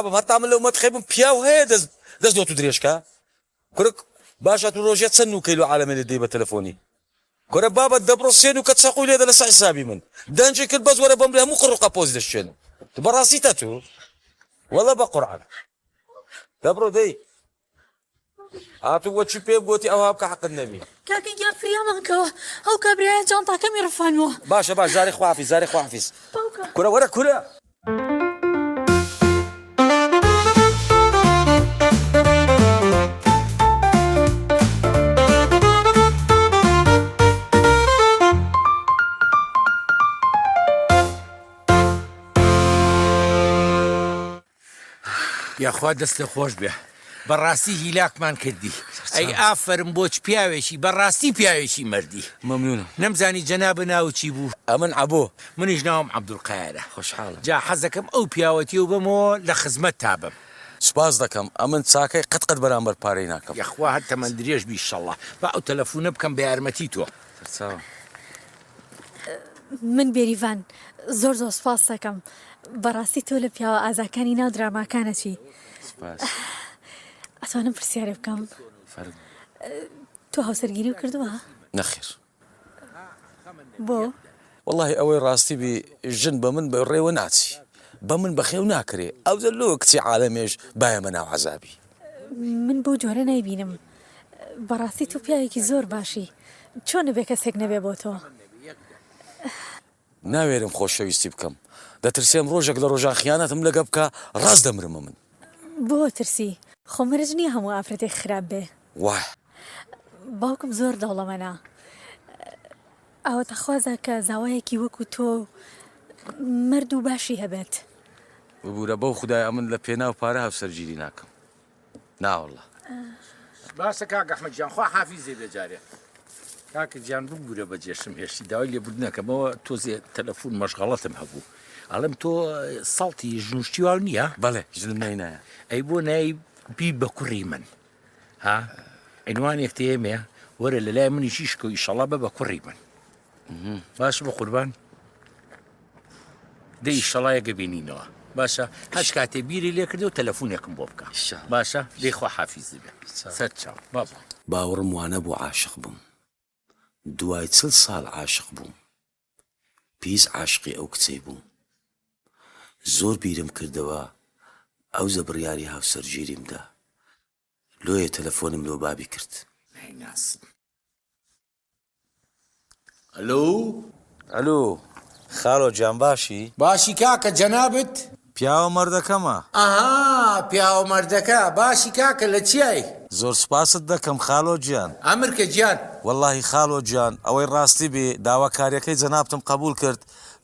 بابم هەتا من لەو مەتخەی بم پیاو هەیە دەست دەست لۆ تو درێژ کا کورە باشە تو ڕۆژێ چەند نوکەی لۆ عالەمێ لێ دەی بە تەلەفۆنی کورە بابە دەبڕۆ سێ نوکە چەقوی لێدە لەسەر حسابی من دەنجی کرد بەس وەرە بمری هەموو قڕ و قەپۆزی دەشکێنم تو بەڕاستیتە تو وەڵە بە قورعان دەبڕۆ دەی هاتوو وەچی پێم گۆتی ئەوها بکە حەقت نەبی. کاکە گیان فریامان کەوە ئەو کابرایە جانتاکەمی ڕفانووە. باشە باش جارێ خواحافیز جارێ خواحافیز. باوکە. کورە وەرە کورە. یاخوا دەستت خۆش بێ بەڕاستی هیلاکمان کردی ئەی ئافەرم بۆ چ پیاوێکی بەڕاستی پیاوێکی مەردی مەمنونم. نەمزانی جەنابت ناوت چی بوو؟ ئەمن عەبۆ. منیش ناوم عەبدولقایەرە. خۆشحاڵم. جا حەزەکەم ئەو پیاوەتیەو بەمەوە لە خزمەتتا بم. سوپاس دەکەم ئەمن چاکەی قەت قەت بەرامبەر پارەی ناکەم. یەخوا هەر تەمەن درێژ بی ئیشەڵا. با ئەو تەلەفونە بکەم بە یارمەتی تۆ. سەرچاوم. من بێریڤان زۆر زۆر سوپاست دەکەم بەڕاستی تۆ لە پیاوە ئازاکانی ناو دراماکانەچی سوپاس. ئەتوانم پرسیارێ بکەم فەرموو. تۆ هاوسەرگیریو کردووە؟ نەخێر. بۆ؟ وەڵاهی ئەوەی ڕاستی بی ژن بە من بەڕێوە ناچی بە من بەخێو ناکرێ ئەوجە لۆ کچی عالەمێش بایەمە ناو عەزابی. من بەو جۆرە نایبینم بەڕاستی تۆ پیاوێکی زۆر باشی چۆن ئەبێ کەسێک نەبێ بۆ تۆ. ناوێرم خۆشەویستی بکەم دەترسێم ڕۆژێک لە ڕۆژان خیانەتم لەگە بکا ڕاست دەمرم من. بۆ ئەترسی خۆ مەرج نیە هەموو ئافرەتێک خراپ بێ. وایە. باوکم زۆر دەوڵەمەنە ئاواتەخوازە کە زاوایەکی وەکو تۆ مەرد و باشی هەبێت. ببورە بەو خودایە ئەمن لە پێناو پارە هاوسەرگیری ناکەم. ناوەڵا. باشە کاک ئەحمەد گیان خوا حافیزێ بێ جارێ. کاکە گیان ببورە بەجێشم هێشتی داوای لێبوردن ئەکەم ئەوە تۆزێ تەلەفون مەشغەڵەتم هەبوو ئەڵێم تۆ سەڵتی ژن و شتی واو نییە؟ بەڵێ ژنم ناینایە. ئەی بۆ نای بی بە کوڕی من ها عینوانێک تێمێ وەرە لە لای منیش ئیش کە ئیشەڵا بە بە کوڕی من باشە بە قوربان دەی ئیشەڵا یەکە بینینەوە باشە هەچ کاتێ بیری لێ کردەوە تەلەفونێکم بۆ بکە باشە دەی خوا حافیزی بێ سەر چاو بابا. باوەڕم وانەبوو عاشق بم دوای چل ساڵ عاشق بووم پیس عاشقی ئەو کچەی بووم زۆر بیرم کردەوە ئەوجە بڕیاری هاوسەرگیریم دا لۆیە تەلەفۆنم لۆ بابی کرد. نایناسم. ئەلۆ. ئەلۆ خاڵۆ گیان باشی؟ باشی کاکە جەنابت؟ پیاوە مەردەکەمە. ئەها پیاوە مەردەکە باشی کاکە لە چیای؟ زۆر سوپاست دەکەم خاڵۆ گیان. ئەمرکە گیان. وەڵاهی خاڵۆ گیان ئەوەی ڕاستی بێ داواکاریەکەی جەنابتم قەبوڵ کرد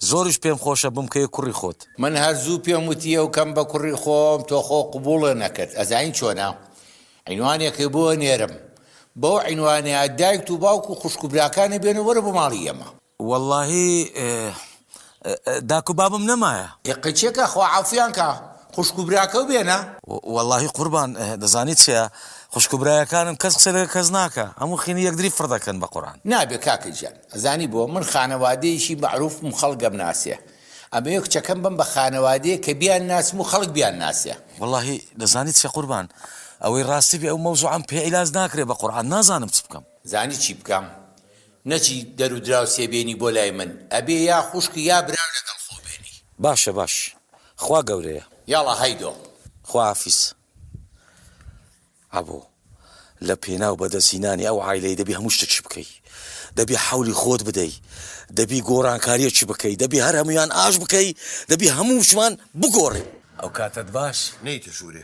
زۆریش پێم خۆشە بمکەیە کوڕی خۆت. من هەر زوو پێم وتی ئەو کەم بە کوڕی خۆم تۆ خۆ قبوڵێ نەکرد ئەزانی چۆنە عینوانێکێ بۆ ئەنێرم بەو عینوانەیا دایکت و باوک و خوشک و براکانت بێنە وەرە بۆ ماڵی ئێمە. وەڵاهی داک و بابم نەمایە. ئێ قەیچێکە خوا عەفویان کا خوشک و براکەو بێنە. وەڵاهی قوربان دەزانی چیە خوشک و برایەکانم کەس قسەی لەگەڵ کەس ناکا هەموو خینی یەکدری فڕ دەکەن بە قورعان. نابێ کاکە گیان ئەزانی بۆ من خانەوادەیەکی مەعروفم خەڵک ئەمناسێ ئەمەوێ کچەکەم بەم بە خانەوادەیەک کە بیان ناسم و خەڵک بیان ناسێ. وەڵاهی دەزانی چیە قوربان ئەوەی ڕاستی بێ ئەو مەوزوعەم پێ عیلاج ناکرێ بە قورعان نازانم چ بکەم. زانی چی بکەم نەچی دەرو دراوسێ بێنی بۆ لای من ئەبێ یا خوشک یا براو لەگەڵ خۆ بێنی. باشە باش خوا گەورەیە. یاڵا هەیدۆ. خواحافیز. عەبۆ لە پێناو بەدەست هینانی ئەو عایلەی دەبی هەموو شتەکی بکەی دەبی حەولی خۆت بدەی دەبی گۆڕانکاریەکی بکەی دەبی هەر هەموویان ئاش بکەی دەبی هەمووشمان بگۆڕێ. ئەو کاتەت باش. نەیتە ژوورێ.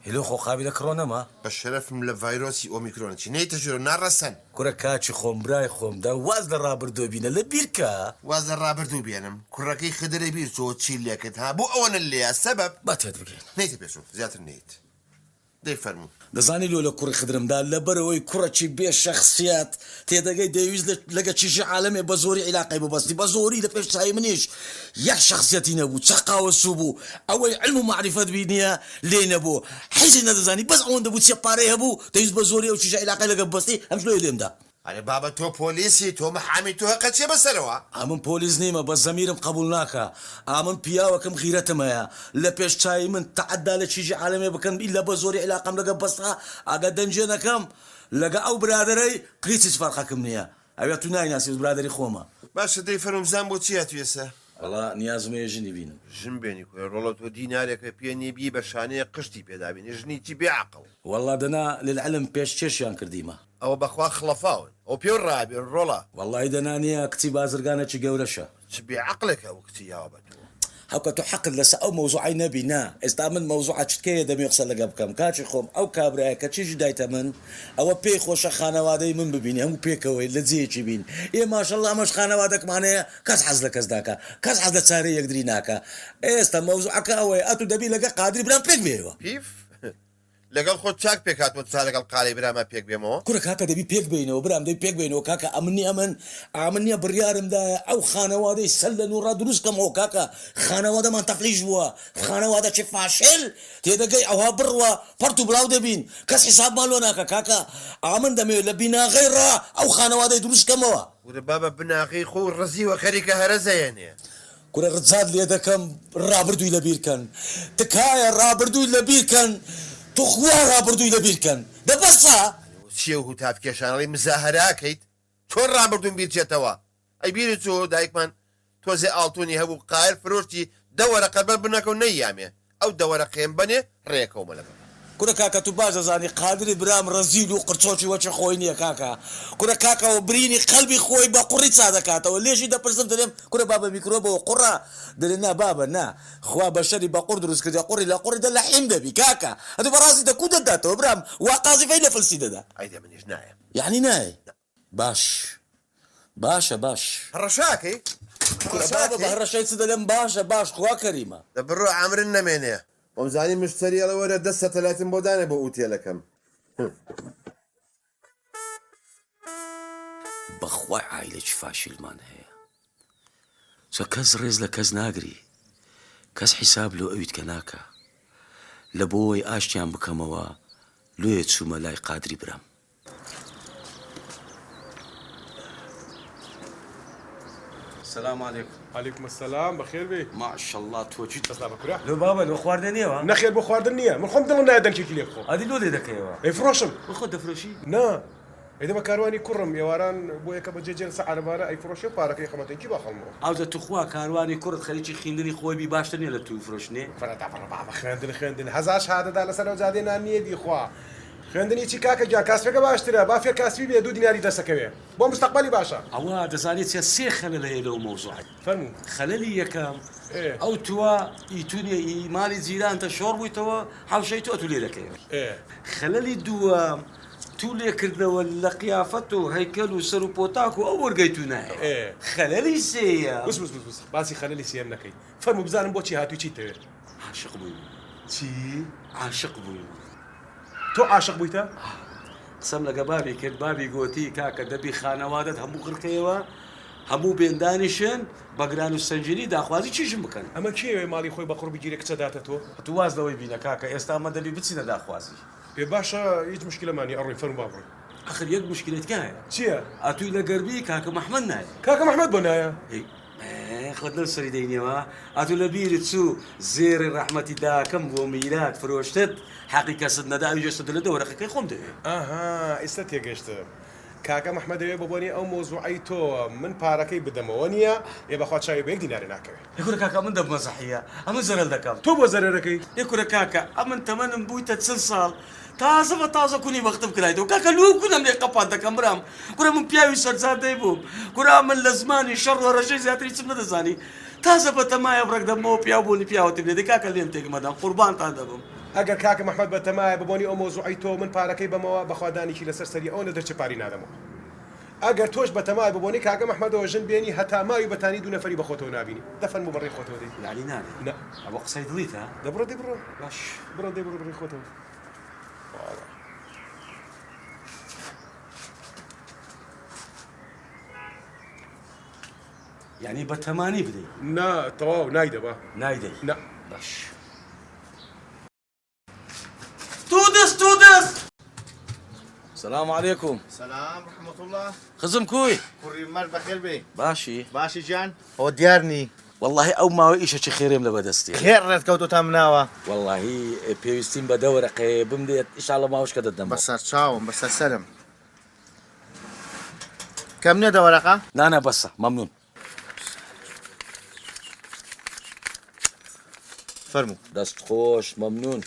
هیلۆ خۆ قابیلە کڕۆ نەما. بە شەرەفم لە ڤایرۆسی ئۆمیکرۆن چی نەیتە ژوورێ ناڕەسەن. کورە کاکی خۆم برای خۆم دە واز لە ڕابردوو بینە لە بیر کە. واز لە ڕابردوو بێنم کوڕەکەی خدرە بیر چۆ چی لێکرد ها بۆ ئەوەنە لێیە سەبەب. با تێت بگەین. نەیتە پێشۆ زیاتر نەیت. دەی فەرموو. دەزانی لۆ لە کوڕی خدرم دا لەبەرئەوەی کوڕەکی بێ شەخسیەت تێدەگەی دەیویست لە لەگە چیژی عالەمێ بە زۆری عیلاقەی ببەستی بە زۆری لە پێش چاوی منیش یەک شەخسیەتی نەبوو چەقاوە سوو بوو ئەوەی علم و مەعریفەت بی نیە لێی نەبوو حیزی نەدەزانی بەس ئەوەندە بوو چیە پارەی هەبوو دەیویست بە زۆری ئەو چیژە عیلاقەی لەگە ببەستی هەمش لۆیە لێم دا. ئەرێ بابە تۆ پۆلیسی تۆ محامی تۆ هەقە چیە بەسەرەوە؟ ئەمن پۆلیس نیمە بەس زەمیرم قەبوڵ ناکا ئامن پیاوەکم غیرەتم هەیە لە پێش چاوی من تەعەدا لە چیژی عالەمێ بکەن ئیلا بە زۆری عیلاقەم لەگە بەستا ئەگە دەنگێ نەکەم لەگە ئەو برادەرەی قیچ هیچ فەرقەکم نیە ئەوێ تو نایناسی بەس برادەری خۆمە. باشە دەی فەرموو بزانم بۆ چی هاتوی ئێستا؟ وەڵا نیازم هەیە ژنی بینم. ژن بێنی کورە ڕۆڵە تۆ دینارێکە پێ نیە بیەی بە شانەیەک قشتی پێ دابینی ژنی چی بێ عەقڵ. وەڵا دەنا للعلم پێش کێشیان کردیمە. ئەوە بەخوا خڵەفاون ئەوە پێو ڕابێ ڕۆڵە. وەڵایی دەنا نیە کچی بازرگانەکی گەورەشە. چ بێ عەقڵێکە ئەو کچی یاوە بە تۆ. هەوکە تۆ حەقت لەسە ئەو مەوزوعەی نەبی نا ئێستا من مەوزوعە چتکەیە دەمەوێ قسە لەگە بکەم کاکی خۆم ئەو کابرایە کە چیژی دایتە من ئەوە پێی خۆشە خانەوادەی من ببینی هەموو پێکەوەی لە جێیەکی بین ئێ ماشەڵڵا ئەمەش خانەوادەکمان هەیە کەس حەز لە کەس ناکا کەس حەز لە چارەی یەکدری ناکا ئێستا مەوزوعەکە ئەوەیە ئەتوو دەبی لەگە قادری برام پێک بێیەوە. پیف لەگەڵ خۆت چاک پێک هاتووە تا لەگەڵ قالەی براما پێک بێمەوە. کورە کاکە دەبی پێک بێینەوە برام دەبی پێک بێینەوە کاکە ئەمن نیە ئەمن ئامن نیە بڕیارم دایە ئەو خانەوادەی سەر لە نوڕا دروست کەمەوە کاکە خانەوادەمان تەفلیش بووە خانەوادەکی فاشل تێدەگەی ئەوها بڕوا پەرت و بڵاو دەبین کەس حیسابمان لۆ ناکا کاکە ئامن دەمەوێت لە بیناغەی ڕا ئەو خانەوادەی دروست کەمەوە. کورە بابە بناغەی خۆو ڕزیوە خەریکە هەرەزەیەنێ. کورە ڕجات لێ دەکەم ڕابردووی لەبیر کەن تکایە ڕابردووی لەبیر کەن توخوا ڕابردووی لەبیر کەن دە بەسە. چیە و هوتاف کێشان ئەڵێی مزاهەرە ئەکەیت چۆن ڕابردووم بیر چێتەوە ئەی بیرت چۆ دایکمان تۆزێ ئاڵتونی هەبوو قایل فرۆشتی دە وەرەقە بەر بنەکەو نەیامێ ئەو دە وەرەقەیەم بەنێ ڕێکەومە لەگەڵ. کورە کاکە تو باش دەزانی قادری برام ڕەزیل و قرچۆکی وەکی خۆی نیە کاکە کورە کاکە و برینی قەلبی خۆی بە قوڕی چا دەکاتەوە لێشی دەپرسم دەلێم کورە بابە میکرۆبەوە قوڕە دەلێ نا بابە نا خوا بەشەری بە قوڕ دروست کردیە قوڕی لە قوڕی دە لەحیم دەبی کاکە ئەتو بەڕاستی دە کو دەتداتەوە برام وا قازیفەی لە فلسی دەدا. ئەی دە منیش نایەم. یەعنی نایەی؟ نا. باش باشە باش. هەڕەشە ئەکەی؟ کورە بابە بە هەڕەشەی چ دەلێم باشە باش خوا کەریمە. دە بڕۆ عەمرن نەمێنێ. وەمزانی مشتەری ئەڵێ وەرە دە سەتەلایتم بۆ دانێ بۆ ئوتێلەکەم. بەخوای عایلەکی فاشیلمان هەیە چە کەس ڕێز لە کەس ناگری کەس حیساب لۆ ئەویتکە ناکا لە بۆوەی ئاشتیان بکەمەوە لۆیە چوومە لای قادری برام. سلام علیکم. علیکم السلام بەخێر بێی. ماشااللە تۆ چیت. بەس بابە کورە. لۆ بابە لۆ خواردنە نیەوە. نەخێر بۆ خواردن نیە من خۆم دڵم نایە دەنکێکی لێ بخۆم. ئەدی لۆ لێ دەکەیەوە. ئەیفڕۆشم. بۆ خۆت دەفرۆشی؟ نا ئەیدە بە کاروانی کوڕم ئێواران بۆ یەکە بە جێ جێ لەسەر عەرەبانە ئەیفڕۆشێ و پارەکەی خەمە تەنکی باخەڵمەوە. ئەوجا توخوا کاروانی کوڕت خەریکی خیندنی خۆی بی باشتر نیە لە توو فرۆشتنێ؟ فەرە دەبڕە بابە خوێندن خوێندن هەزار شەهادەدا لەسەر ئەو جادەیە نان نیە بیخوا. خوێندنی چی کاکە گیان کاسپەکە باشترە با فێر کاسپی بێ دوو دیناری دەسەکەوێ بۆ مستەقبەلی باشە. ئەوە دەزانی چیە سێ خەلەل هەیە لەو مەوزوعە. فەرموو. خەلەلی یەکەم ئێ. ئەو تووە ئی تو نیە ئی مالی جیرانتە شۆڕ بوویتەوە حەوشەی تو ئەتوو لێ دەکەیەوە. ئێ. خەلەلی دووەم تو لێ کردنەوە لە قیافەت و هەیکەل و سەر و پۆتاک و ئەو وەرگەی تو نایەوە. ئێ. خەلەلی سێیەم. بس بس بس بس باسی خەلەلی سێیەم نەکەی فەرموو بزانم بۆچی هاتووی چیت دەوێ. عاشق بوویمە. چی؟ عاشق بوویمە. تۆ عاشق بوویتە؟ قسەم لەگە بابی کرد بابی گۆتی کاکە دەبی خانەوادەت هەموو غرقەیەوە هەموو بێن دانیشن بە گران و سەنگینی داخوازی چیژن بکەن. ئەمە کێیە ماڵی خۆی بە قوڕ بگیرێ کچە داتە تۆ؟ ئەتوو واز لەوەی بینە کاکە ئێستا ئەمە دەبی بچینە داخوازی. ئێ باشە هیچ مشکلەمان نیە ئەڕۆین فەرموو با بڕۆین. ئەخر یەک مشکلەی تکە هەیە. چیە؟ ئەتووی لە گەربی کاکە مەحمەد نایە. کاکە مەحمەد بۆ نایە؟ ئەی خۆت لەو سەری دەینیەوە ئەتوو لە بیرت چوو زێڕی ڕەحمەتی داکەم بۆ میرات فرۆشتت حەقی کەست نەدا ئەویش ئێستا دەلێ دە وەرەقەکەی خۆم دەوێ. ئەها ئیستا تێگەشتم کاکە مەحمەد دەوێ بە بۆنەی ئەو مەوزوعەی تۆوە من پارەکەی بدەمەوە نیە ئێ بەخوا چاوی بە یەک دینارێ ناکەوێ. ئێ کورە کاکە ئەمن دەبمە زەحیە ئەمن زەرەر دەکەم. تۆ بۆ زەرەرەکەی؟ ئێ کورە کاکە ئەمن تەمەنم بوویتە 40 ساڵ تازە بە تازە کونی بەختم کرایتەوە کاکە لۆ کونم لێ قەپات دەکەم برام کورە من پیاوی سەرجادەی بووم کورە من لە زمانی شەڕ و هەڕەشەی زیاتر هیچم نەدەزانی تازە بەتەمایە بڕەک دەبمەوە پیاو بۆنی پیاوەتیم لێ دێ کاکە لێم تێک مەدەن قوربانتان دەبم. ئەگەر کاکە مەحمەد بەتەمایە بە بۆنی ئەو مەوزوعەی تۆ من پارەکەی بەمەوە بەخوا دانیکی لەسەر سەری ئەوەندە دەرچێ پارەی نادەمەوە ئەگەر تۆش بەتەمای بە بۆنەی کاکە مەحمەدەوە ژن بێنی هەتا ماوی بەتانی دوو نەفەری بەخۆتەوە نابینی دە فەرموو بەڕێی خۆتەوە دەی. یەعنی نابێ؟ نا. ئەوە قسەی دڵیتە؟ دە بڕۆ دەی بڕۆ. باش. بڕۆ دەی بڕۆ بەڕێی خۆتەوە. واڵا. یەعنی بەتەمانی بدەی؟ نا تەواو نایدەبا. نایدەی؟ نا. باش. توودز توودز. سلام علیکم. سلام رحمت اللە. خزم کوی؟ کوڕی مەرد بەخێر بێی. باشی؟ باشی گیان؟ ئەوە دیار نی. وەڵاهی ئەو ماوە ئیشەکی خێرێم لە بەدەستێ. خێر ڕێت کەوتۆتە مناوە. وەڵاهی پێویستیم بە دە وەرەقەیە بمدەیە ئیشاڵڵە ماوشکە دەتدەمەوە. بەسەر چاوم بەسەر سەرم. کەم نیە دە وەرەقە؟ نا نا بەسە مەمنون. فەرموو. دەست خۆش مەمنون.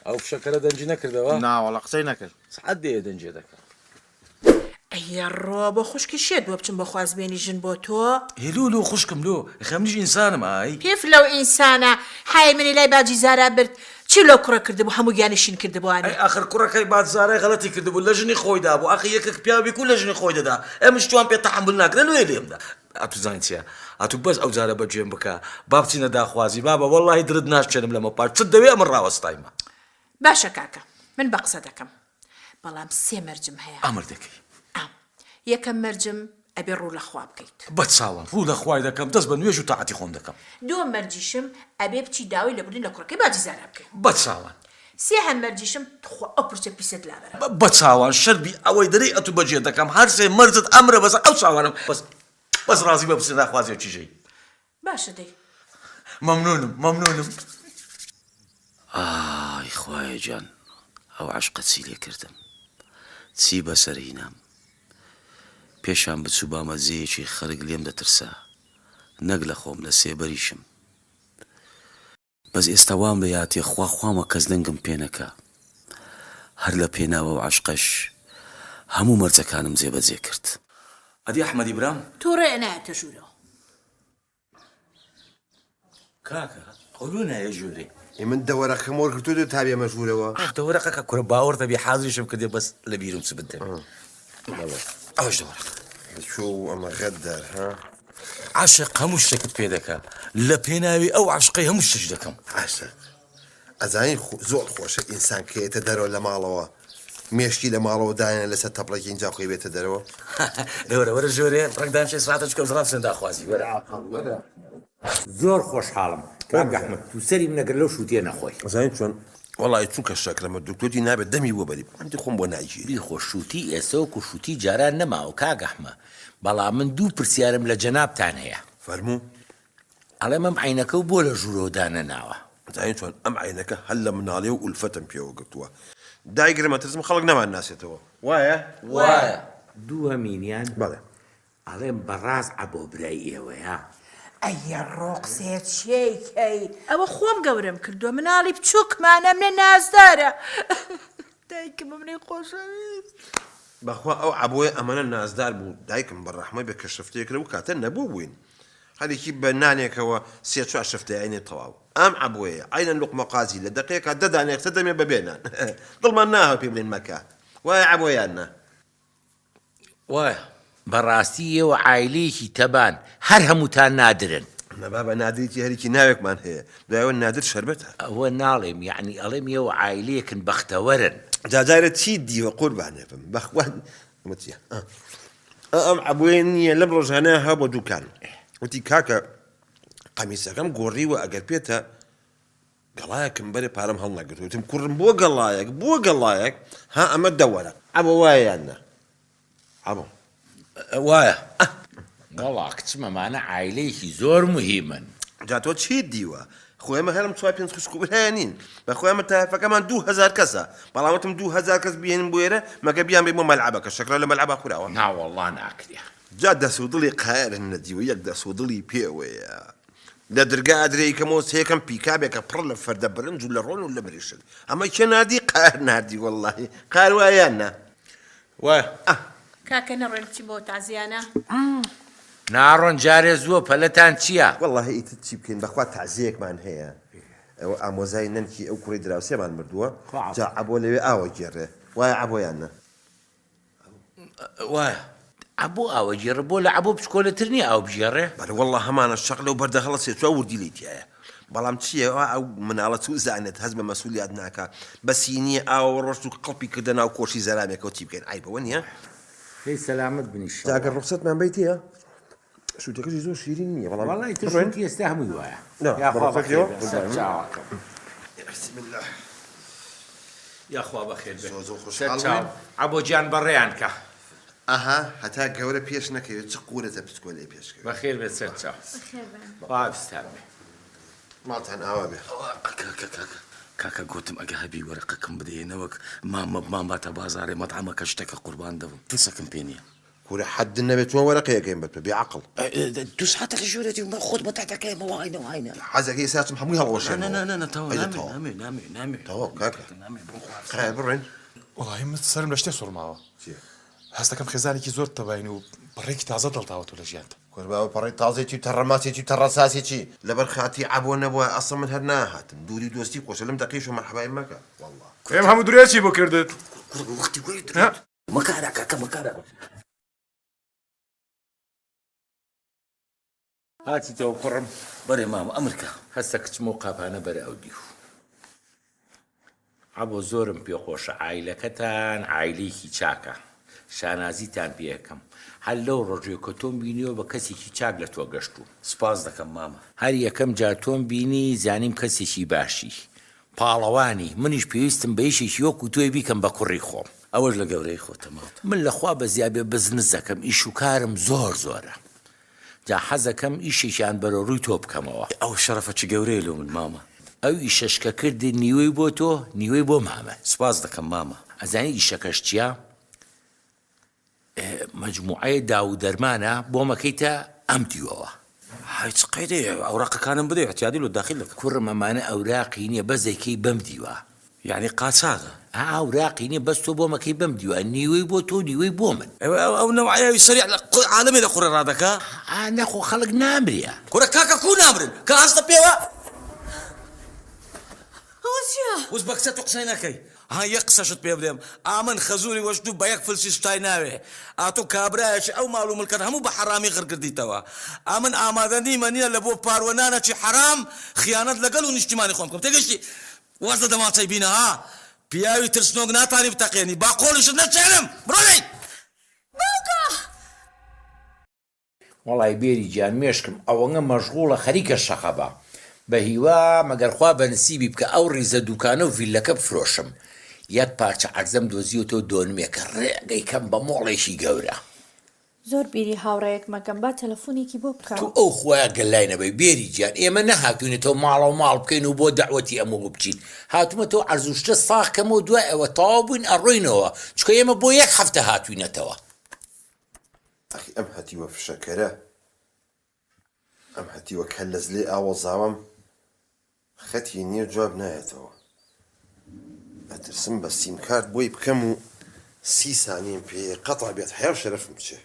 ئەو فشەکەرە دەنگی نەکردەوە؟ ناوەڵا قسەی نەکرد. سەعات دێیە دەنگێ دەکا. ئەیەڕۆ بۆ خوشکی شێت بووە بچم بۆ خوازبێنی ژن بۆ تۆ. ئێ لۆ لۆ خوشکم لۆ ئەخە منیش ئینسانم ئای. پف لەو ئینسانە حای منی لای باجی زارا برد چی لەو کوڕە کردبوو هەموو گیانی شین کردبووانی. ئەی ئاخر کوڕەکەی باج زارای غەلەتی کردبوو لە ژنی خۆی دابوو ئاخر یەکەک پیاوی کو لە ژنی خۆی دەدا ئێمەش توان پێ تەحەمول ناکرێ لۆیە لێم دا. ئەتوو زانی چیە ئەتوو بەس ئەو جارە بە گوێم بکە با بچینە داخوازی بابە وەڵاهی درت ناشکێنم لەمە پاش چت دەوێ ئەمن ڕاوەستایمە. باشە کاکە من بە قسە دەکەم بەڵام سێ مەرجم هەیە. ئامر دەکەی. ئام یەکەم مەرجم ئەبێ ڕوو لە خوا بکەیت. بە چاوان ڕوو لە خوای دەکەم دەست بە نوێژ و تاعەتی خۆم دەکەم. دووەم مەرجیشم ئەبێ بچی داوای لێبوردن لە کوڕەکەی باجی زارا بکەی. بە چاوان. سێهەم مەرجیشم تخوا ئەو پرچە پیسەت لابەرە. بە چاوان شەربی ئەوەی دەرێی ئەتوو بەجێ دەکەم هەر سێ مەرجت ئەمرە بەسەر ئەو چاوانەم بەس بەس ڕازی بە بچینە داخوازی و کیژەی. باشە دەی. مەمنونم مەمنونم. ئای خوایە گیان ئەو عەشقە چی لێ کردم چی بەسەر هینام پێشان بچوبامە جێیەکی خەرک لێم دەترسا نەک لە خۆم لە سێبەریشم. بەس ئێستا وام لە یاتێ خوا خوامە کەس دەنگم پێ نەکا هەر لە پێناو ئەو عەشقەش هەموو مەرجەکانم جێ بەجێ کرد. ئەدی ئەحمەدی برام؟ توڕەیە نایەتە ژوورەوە. کاکە ئەو لۆ نایە ژوورێ؟ ئێ من دە وەرەقەم وەرگرتووە تا بێمە ژوورەوە. دە وەرەقەکە کورە باوەڕتە بێ حازریشم کردیە بەس لە بیرم چ بتدەمێ. ئەوەش دە وەرەقە. چۆ ئەمە غەدار ها؟ عەشق هەموو شتێکت پێ دەکا لە پێناوی ئەو عەشقەی هەموو شتێک دەکەم. عەشق ئەزانی زۆر خۆشە ئینسان کە یەتە دەرەوە لە ماڵەوە مێشکی لە ماڵەوە دانێ لەسەر تەپڵێکی ئینجا خۆی بێتە دەرەوە. دە وەرە وەرە ژۆرێ ڕەنگ دانیشە ئیسراحەتە چونکە ئەمجا ڕابچنە داخوازی وەرە. وەرە. زۆر خۆشحاڵم کاک ئەحمەد تو سەری من ئەگەر لەو شوتیە نەخۆی. ئەزانی چۆن وەڵای چونکە شەکرەمە دکتۆری نابێت دەمی بۆ بەری بەڵام خۆم بۆ ناگیرێ. بیخۆ شوتی ئێسە وەکو شوتی جاران نەماوە کاک ئەحمە بەڵام من دوو پرسیارم لە جەنابتان هەیە. فەرموو. ئەڵێم ئەم عەینەکەو بۆ لە ژوورەوە دانەناوە؟ ئەزانی چۆن ئەم عەینەکە هەر لە مناڵیەوە ئولفەتم پێوە گرتووە دایگرم ئەترسم خەڵک نەمانناسێتەوە وایە؟ وایە. دووهەمینیان بەڵێ. ئەڵێم بەڕاست عەبۆ برای ئێوەیە؟ ئەیەڕۆ قسەیە چیەی کەی. ئەوە خۆم گەورەم کردووە مناڵی بچوکمانە منە نازدارە دایکم منی خۆشەویست. بەخوا ئەو عەبۆیە ئەمەنە نازدار بوو دایکم بە ڕەحمەت بێ کە شفتەیەک لەو کاتە نەبوو بووین هەرێکی بە نانێکەوە سێ چوار شفتەی ئەینێ تەواو ئەم عەبۆیە عەینەن لوقمە قازی لە دەقەیەکا دە دانەی خستە دەمێ بەبێ نان دڵمان ناهات پێی بڵێین مەکە وایە عەبۆ یان نا؟ وایە. بەڕاستی ئێوە عایلەیەکی تەبان هەر هەمووتان نادرن. نا بابە نادریکی هەریکی ناوێکمان هەیە دوای ئەوە نادر شەربەتە. ئەوە ناڵێم یەعنی ئەڵێم ئێوە عایلەیەکن بەختەوەرن. جا جارێ چیت دیوە قوربانێ بم بەخوا ئەمە چیە ئا ئەم عەبۆیە نییە لەم ڕۆژانە ها بۆ دوکان وتی کاکە قەمیسەکەم گۆڕیوە ئەگەر پێتە گەڵایەکم بەرێ پارەم هەڵنەگرت وتم کوڕم بۆ گەڵایەک بۆ گەڵایەک ها ئەمە دەوەرە عەبۆ وایە یان نا عەبۆ وایە. وەڵا کچم ئەمانە عایلەیەکی زۆر موهیمن. جا تۆ چیت دیوە خۆ ئێمە هەرم چوار پێنج خوشک و برا نین بەخوا ئێمە تایەفەکەمان 2000 کەسە بەڵام وتم 2000 کەس بهێنم بۆ ئێرە مەگە بیان بەین بۆ مەلعەبەکە شەکرە لە مەلعەبا خوراوە نا وەڵا ناکرێ. جا دەس و دڵی قایەرم نەدیوە یەک دەس و دڵی پێوەیە لە درگا ئەدرێ یکەمەوە سێکەم پیکابێکە پڕ لە فەردە برنج و لە ڕۆن و لە مریشک ئەمە کێ ناردی قار ناردی وەڵڵاهی قار وایە یان نا وایە. ئاه. کاکە نەڕۆین بچین بۆ تەعزیانە. ناڕۆن جارێ زووە پەلەتان چیە؟ وەڵڵاهی ئیتر چی بکەین بەخوا تەعزیەیەکمان هەیە ئەوە ئامۆزای نەنکی ئەو کوڕەی دراوسێمان مردووە جا عەبۆ لەوێ ئاوەگێڕێ وایە عەبۆ یان نا؟ وایە. عەبۆ ئاوەگێڕە بۆ لە عەبۆ بچکۆلەتر نیە ئاو بگێڕێ؟ بەرێ وەڵڵا هەمانە شەق لەو بەردە هەڵەسێ چوار وردیلەی تیایە بەڵام چیە وا ئەو مناڵە چوو زانێت هەست بە مەسولیات ناکا بە سینیە ئاوەوە ڕۆشت و قڵپی کردە ناو کۆشی زەرامێکەوە چی بکەین عەیبە وەنیە؟ هەی سەلامەت بن ئیشەڵا. جا گەر ڕوخسەتمان بەیتێ شوتەکەشی زۆر شیرین نییە بەڵام وەڵای تر شوتی ئێستا هەمووی وایە یاخوا بەخێر بێن سەرچاوەکەم. بسم الله. یاخوا بەخێر بێن. زۆر زۆر سەر خۆشحاڵ چاو. بووین. عەبۆ گیان بەڕێیان کە. ئەها هەتا گەورە پێش نەکەوێت چ قورەتە پچکۆلەی پێش کەوێت. بەخێر بێت سەر چاو. بەخێر بێن. خوا حافزتان بێ. ماڵتان ئاوا بێ. کاکە کاکە کاکە گۆتم ئەگە هەبی وەرەقەکەم بدەیە نەوەک مامە بمانباتە بازاڕێ مەتعەمەکە شتەکە قوربان دەبم فلسەکم پێ نییە. کورە حەد نەبێت چۆن وەرەقەی ئەکەین بە تۆ بێ عەقڵ. دوو ساتە لە ژوورێتی و خۆت بە تەتەکەی مەوە هاینە و هاینە. حەزەکەی ئێستا چم هەمووی هەڵوەشێنمەوە. نا نا نا تەواو ئەی دە نامێ تەواو. نامێ نامێ نامێ تەواو کاکە. نامێ بڕۆ خوا قەرار بڕۆین. وەڵاهی من سەرم لە شتێ سوڕماوە. چیە؟ هەستەکەم خێزانێکی زۆر تەباین و پەڕەیەکی تازە دەڵتاوەتەوە لە ژیانتا. کورە بابە پەڕەی تازەی چی و تەڕەماسی چی و تەڕەساسی چی؟ لەبەر خاتری عەبۆ نەبوایە ئەسڵەن من هەر ناهاتم. دووری دۆستی خۆشە لەم دەقەیشەوە مەرحەبای مەکە وەڵا. ئێم هەموو درێ چی بۆ کردت؟ کوڕ وەختی وەی درێ. مەکارە کاکە مەکارە. هاتیتەوە کوڕم؟ بەرێ مامە ئەمر کە. هەستە کچم ئەو قاپانە بەرە ئەو دیو. عەبۆ زۆرم پێ خۆشە عایلەکەتان عایلەیەکی چاکە شانازیتان پێ ئەکەم هەر لەو ڕۆژەی کە تۆم بینیوە بە کەسێکی چاک لە تۆ گەشتووم. سوپاس دەکەم مامە. هەر یەکەم جار تۆم بینی زانیم کەسێکی باشی. پاڵەوانی، منیش پێویستم بە یەکێکی وەکو تۆیە بیکەم بە کوڕی خۆم. ئەوەش لە گەورەی خۆتە مامە. من لە خوا بەزیابێ بزنس دەکەم ئیش و کارم زۆر زۆرە جا حەزەکەم ئیشێکیان بەرەو ڕووی تۆ بکەمەوە. ئەو شەرەفە چ گەورەیە لۆ من مامە. ئەو ئیشەش کە کردت نیوەی بۆ تۆ نیوەی بۆ مامە. سوپاس دەکەم مامە. ئەزانی ئیشەکەش چیە؟ مەجموعەیە داوو دەرمانە بۆم ئەکەیتە ئەم دیوەوە. هەی چ قەیدەیە ئەوراقەکانم بدەی ئیعتیادی لۆ داخیل دەکەم. کوڕم ئەمانە ئەوراقی نیە بەس دەیکەی بەم دیوە. یەعنی قاچاغە؟ ئا ئەوراقی نیە بەس تۆ بۆم ئەکەی بەم دیوە نیوەی بۆ تۆ نیوەی بۆ من. ئەو نەوعەیە سەریع لە عالەمێ لە قوڕێ ڕادەکا. ئا نەخۆ خەڵک نامرێ. کورە کاکە کوو نامرن کە هەستە پێوە. ئەوە چیە؟ وس بە کچە تۆ قسەی نەکەی. ها یەک قسەشت پێ بلێم ئامن خەزوری وەشتوو بە یەک فلسی سوتای ناوێ ئاتۆ کابرایەکی ئەو ماڵ و ملکەت هەموو بە حەڕامی غڕ کردیتەوە ئەمن ئامادە نیمە نیە لە بۆ پاروە نانەکی حەرام خیانەت لە گەل و نیشتیمانی خۆم بکەم تێگەشتی واز لە دەمانچەی بینە ها پیاوی ترسنۆک ناتانی بتەقێنی با قۆڵیشت نەچێنم بڕۆ لێی. باوکە! وەڵای بێری گیان مێشکم ئەوەنە مەشغوڵە خەریکە شەقە بە بەهیوام ئەگەر خوا بە نسیبی بکا ئەو ڕیزە دوکانە و ڤیللەکە بفرۆشم یەک پارچە عەرزەم دۆزیوەتەوە دۆنمێکە ڕێک ئەیکەم بە مۆڵێکی گەورە. زۆر بیری هاوڕێیەک مەکەم با تەلەفونێکی بۆ بکەم. تو ئەو خوایە گەلای نەبەی بێری گیان ئێمە نەهاتوینەتەوە ماڵەو ماڵ بکەین و بۆ دەعوەتی ئەم و بچین هاتومەتەوە عەرز و شتە ساغ کەمەوە دوای ئەوە تەواو بووین ئەڕۆینەوە چونکە ئێمە بۆ یەک هەفتە هاتوینەتەوە. ئەخی ئەم هەتیوە فشەکەرە ئەم هەتیوە کەللەزلەی ئاوەڵزاوەم خەتی نیە جواب نایەتەوە ئەترسم بە سیمکارت بۆی بکەم و سی سانیەم پێ قەتع بێت حەیاو شەرەفم بچێ.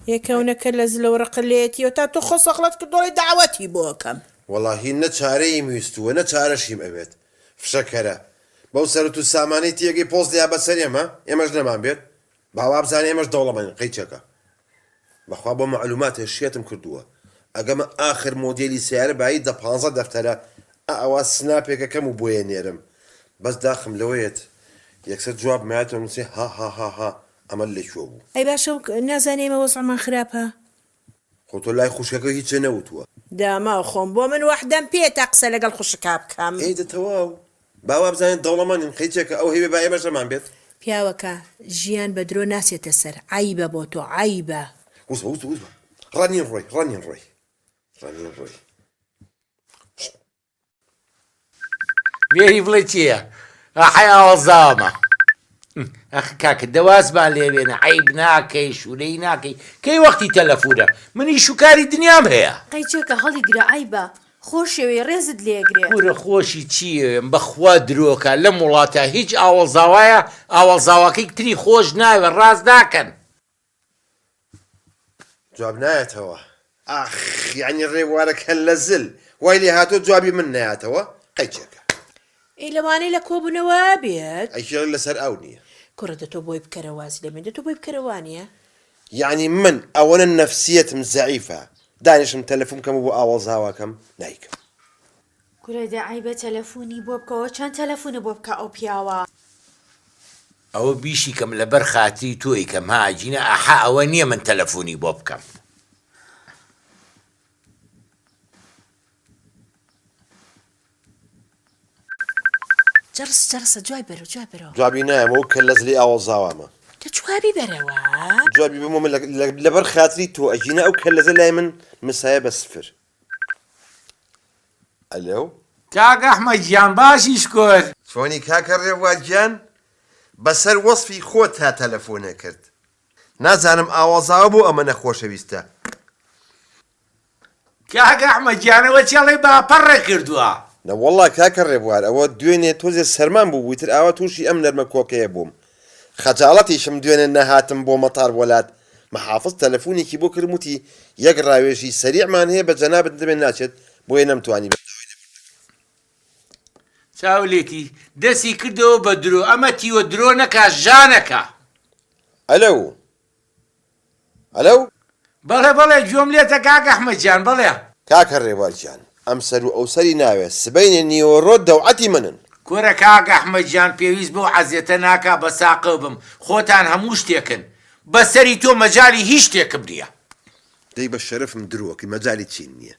ئێ کەونە کەللەزلە و ڕقت لێیەتیەوە تا تۆ خۆ سەغڵەت کردوە ئەڵێی دەعوەتی بۆ ئەکەم. وەڵاهی نە چارەیم ویستووە نە چارەشیم ئەوێت فشەکەرە بەو سەرت و سامانەی تێگەی پۆز لیا بەسەر ئێمە ئێمەش نەمان بێت با وابزانێ ئێمەش دەوڵەمەنین قەیچەکە بەخوا بۆ مەعلوماتێ شێتم کردووە ئەگەمە ئاخر مۆدێلی سەیارە بایی دە پانزە دەفتەرە ئا ئەوا سناپێکە کەم و بۆیە نێرم بەس داخم لەوەیەت یەکسەر جواب مایەتەوە نووسێ هاهاهاها ئەمە لەکوێ بوو. ئەی باشە نازانێ ئێمە وەزعمان خراپە. خۆ تۆ لای خوشکەکە هیچت نەوتووە. داماو خۆم بۆ من وەحدەم پێیە تا قسە لەگەڵ خوشکا بکەم. ئەی دە تەواو با وابزانین دەوڵەمەنین قەیچێکە ئەو هەیبێ با ئێمەش هەمان بێت. پیاوەکە، ژیان بە درۆ ناچێتە سەر، عەیبە بۆ تۆ عەیبە. وزە وزە وزە ڕەنین ڕۆی ڕەنین ڕۆی ڕەنین ڕۆی. بێری بڵێ چییە ئاحەی ئاوەزاوەمە ئەخ کاکە دەوازمان لێوێنە عیب ناکەی شوورەی ناکەی کەی وەختی تەلەفونە من ئیش و کاری دنیام هەیە. قەیچێکە هەڵیگرە عەیبە خۆشەوێی ڕێزت لێگرێ. کورە خۆشی چییەوێم بەخوا درۆکە لەم وڵاتە هیچ ئاوەڵزاوایە ئاوەڵزاواکەی تری خۆش ناوێ ڕاست ناکەن. جواب نایەتەوە ئاخ یانی ڕێبوارە کەللە زل وای لێ هاتووە جوابی من نایەتەوە قەیچێکە. ئەی لەوانەیە لە کۆبونەوە بێت. ئەی کێ لەسەر ئاو نیە. کوڕە دە تۆ بۆی بکەرە وازی لێ بێن دە تۆ بۆی بکەرە وانیە. یەعنی من ئەوەنە نەفسیەتم زەعیفە دانیشم تەلەفون بکەم و بۆ ئاوەڵزاواکەم نایکەم. کورە دە عەیبە تەلەفونی بۆ بکەوە چەند تەلەفونە بۆ بکا ئەو پیاوە. ئەوە بیشی کەم لەبەر خاتری تۆی کەم ها ئەگینا ئەحا ئەوە نیە من تەلەفونی بۆ بکەم. جەڕس جەڕسە جوابی بەرەوە جوابی بەرەوە. جوابی نایەمەوە ئەو کەللەس لێی ئاوەڵزاوامە. دە جوابی بەرەوە. جوابی بەمەوە من لەبەر خاتری تۆ ئەگینا ئەو کەللەزە لای من مسایە بە سفر. ئەلۆ. کاک ئەحمەد گیان باشی شکور. چۆنی کاکە ڕێبوار گیان؟ بەسەر وەسفی خۆتا تەلەفۆنە کرد. نازانم ئاوەڵزاوە بۆ ئەمەنە خۆشەویستە. کاک ئەحمەد گیان ئەوە چی ئەڵێی باپەڕە کردووە. نەوەڵا کاکە ڕێبوار ئەوە دوێنێ تۆزێ سەرمام بوو ئیتر ئاوا توشی ئەم نەرمە کۆکەیە بووم خەجاڵەتیشم دوێنێ نەهاتم بۆ مەتار بۆلات محافز تەلەفونێکی بۆ کردم وتی یەک ڕاوێژی سەریعمان هەیە بە جەنابت دەمێ ناچێت بۆیە نەمتوانی بێم داوای لێبوردن دەکەم. چاو لێتی دەسی کردەوە بە درۆ ئەمە تیوە درۆ نەکا ژانەکا. ئەلەو ئەلەو. بەڵێ بەڵێ گوێم لێتە کاک ئەحمەد گیان بەڵێ. کاکە ڕێبوار گیان ئەمسەر و ئەوسەری ناوێ سبەینێ نیوەڕۆ دەوعەتی منن. کورە کاک ئەحمەد گیان پێویست بەو عەزێتە ناکا بە ساقەو بم خۆتان هەموو شتێکن بە سەری تۆ مەجالی هیچ شتێکم نیە. دەی بە شەرەفم درۆ ئەکەی مەجالی چین نیە